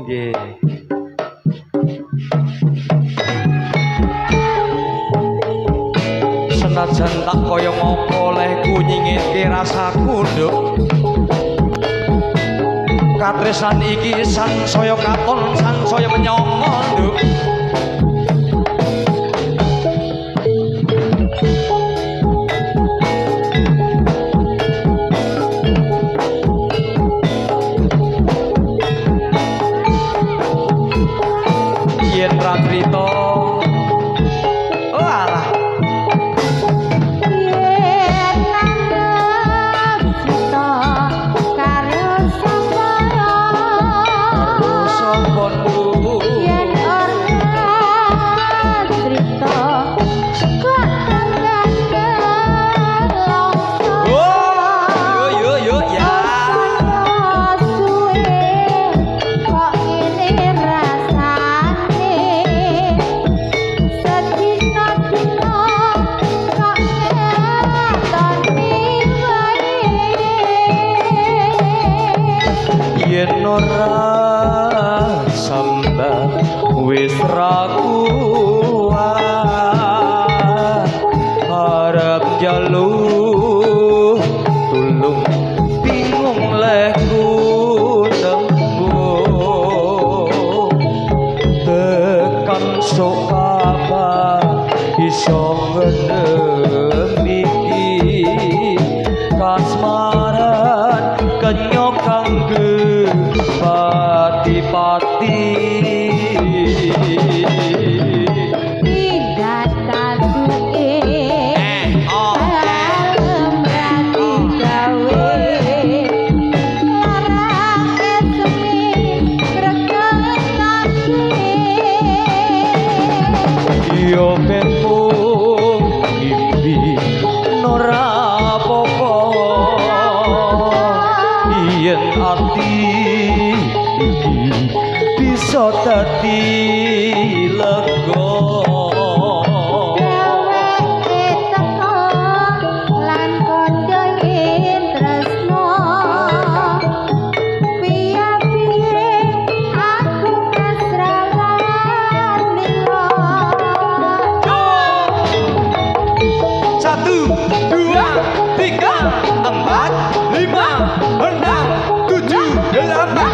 Nggih. Senajan tak kaya ngopo lehku nyingitke rasaku, Nduk. Katresnan iki sansaya katon, sansaya menyanga, Nduk. Yen ra crita, oh alah. Yen nanggep crita karo sapa? Karo sapa, Nduk? Yen ora crita kok tekan kelongso. Oh, yo yo yo ya. Suwe kok ngene rasane, sedina-dina kok ngetoni wae. Yen ora sambat wis ra kuat, arep njaluk tulung bingung lehku tembung. Tekan sok kabar iso ngendem iki kasmaran kenyok kangge pati-pati. Tidak taduke Oh, kalem rati gawe, larang esmi gregetake. Yo ben mung mimpi ora apa-apa, yen ati iki bisa dadi lega. Dheweke teka lan kandha yen tresna, piye-piye aku pasrah lan lila. 1, 2, 3, 4, 5, 6, 7, 8.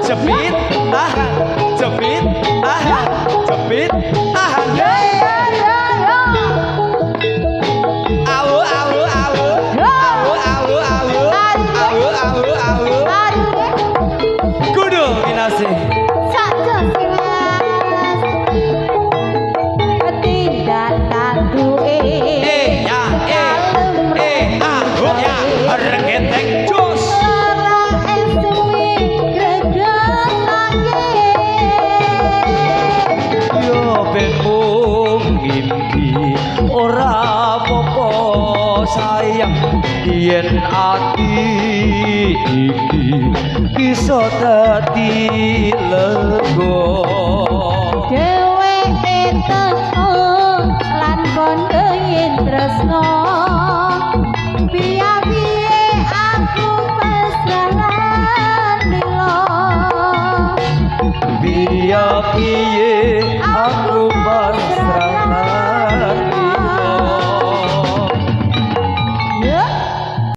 Jepit, tahan, jepit, tahan, jepit, tahan. Awu, awu, awu, awu, awu, awu, awu, awu, awu. Kudu kinasih. Tidak tanduke Eh, ya, eh, eh, ah, oh, ya, regetek jos. Larang esmi gregetake. Yo ben mung ngimpi ora apa-apa sayang, yen ati iki bisa dadi lega. Dheweke teka lan kandha yen tresna, piye-piye aku pasrah lan lila. Piye-piye